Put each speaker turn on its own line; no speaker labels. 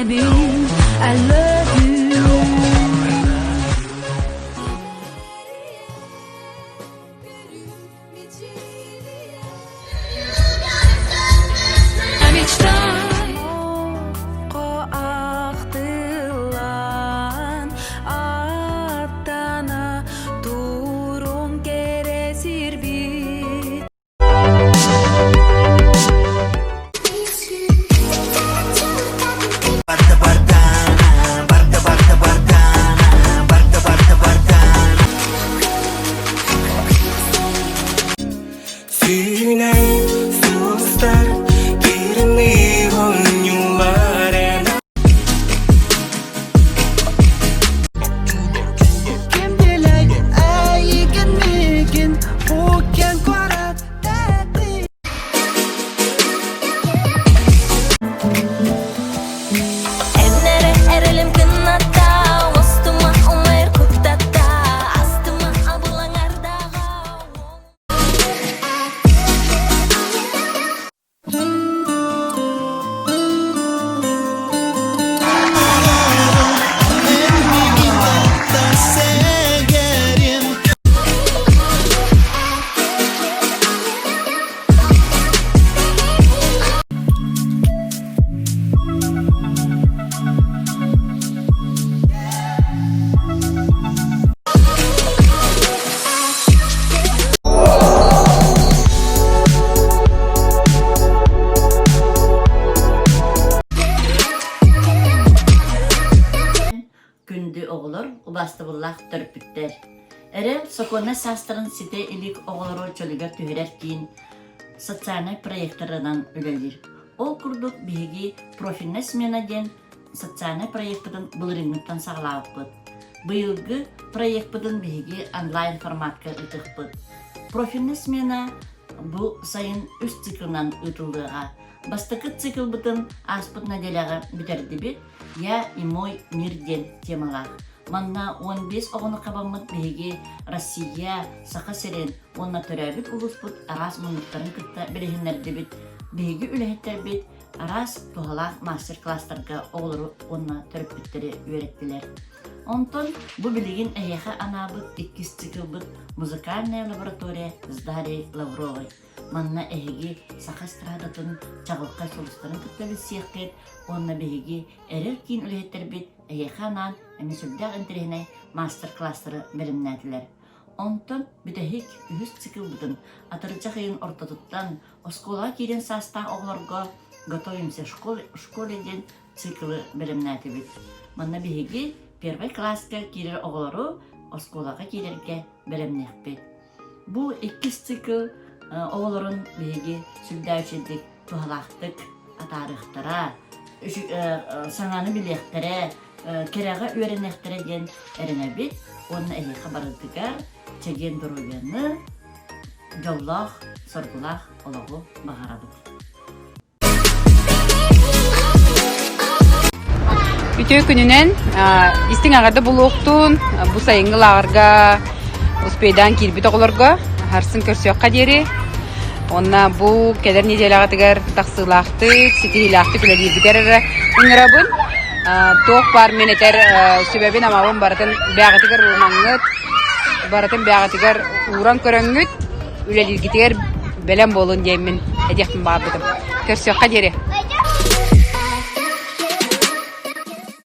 Эрэнэбин, I love you. Ахтылан аттана турун кэрэ сирбит.
Барда бардана, барда барда бардана, барда барда бардана. Сүүнэн сулустар кирми оонньуулар эн
Ким билэр эйигин миигин бу киэҥ куорат
Эрнэрэ эрэлим кынната, устума умайр куттата, астыма абылаҥардаҕа.
Күндү оҕолор, убаастабыллаах төрөппүттэр! Эрэл сокуоннай саастарын ситэ илик оҕолору чөлүгэр түһэрэр киин социальнай проектарынан үлэлиир. Ол курдук биһиги профильная смена диэн социальнай проекпытын былырыыҥҥыттан саҕалаабыппыт. Быйылгы проекпытын биһиги онлайн форматка ыытыахпыт. Профильная смена бу сайын үс циклынан ыытыллыаҕа. Бастакы циклбытын ааспыт нэдиэлэҕэ бүтэрдибит. «Я и мой мир» диэн темалаах. Манна 15 оҕону хабаммыт биһиги Россия, Саха сирин уонна төрөөбүт улууспут араас муннуктарын кытта билиһиннэрдибит. Биһиги үлэһиттэрбит араас туһалаах мастер-класстарга оҕолору уонна төрөппүттэри үөрэттилэр. Онтон бу билигин эһиэхэ анаабыт иккис циклбыт «Музыкальная лаборатория с Дарьей Лавровой». Манна эһиги саха эстрадатын чаҕылхай сулустарын кытта билсиэххит уонна биһиги эрэл киин үлэһиттэрбит эһиэхэ анаан эмиэ сүрдээх интэриэһинэй маастар-класстары бэлэмнээтилэр. Онтон бүтэһик үһүс циклбытын атырдьах ыйын ортотуттан оскуолаҕа киирэн саастаах оҕолорго «Готовимся в школе» диэн циклы бэлэмнээтибит. Манна биһиги первый класска киирэр оҕолору оскуолаҕа киирэргэ бэлэмниэхпит. Бу иккис цикл оҕолорун биһиги сүрдээх үчүгэйдик туһалаахтык атаарыахтара, саҥаны билиэхтэрэ, кэрэҕэ үөрэниэхтэрэ диэн эрэнэбит уонна эһиэхэ барытыгар чэгиэн доруобуйаны, дьоллоох, соргулаах олоҕу баҕарабыт.
Үтүө күнүнэн истиҥ эҕэрдэ булуохтун бу сайыҥҥы лааҕырга успейдаан киирбит оҕолорго харсын көрсүөххэ диэри уонна бу кэлэр неделяҕытыгар тахсыылаахтык, ситиһиилээхтик үлэлииргитигэр эрэ ыҥырабын. Туох баар мин этэр сүбэбин-амабын барытын бэйэҕитигэр ылынаҥҥыт, барытын бэйэҕитигэр ууран көрөҥҥүт үлэлииргитигэр бэлэм буолун диэммин этиэхпин баҕарбытым. Көрсүөххэ диэри.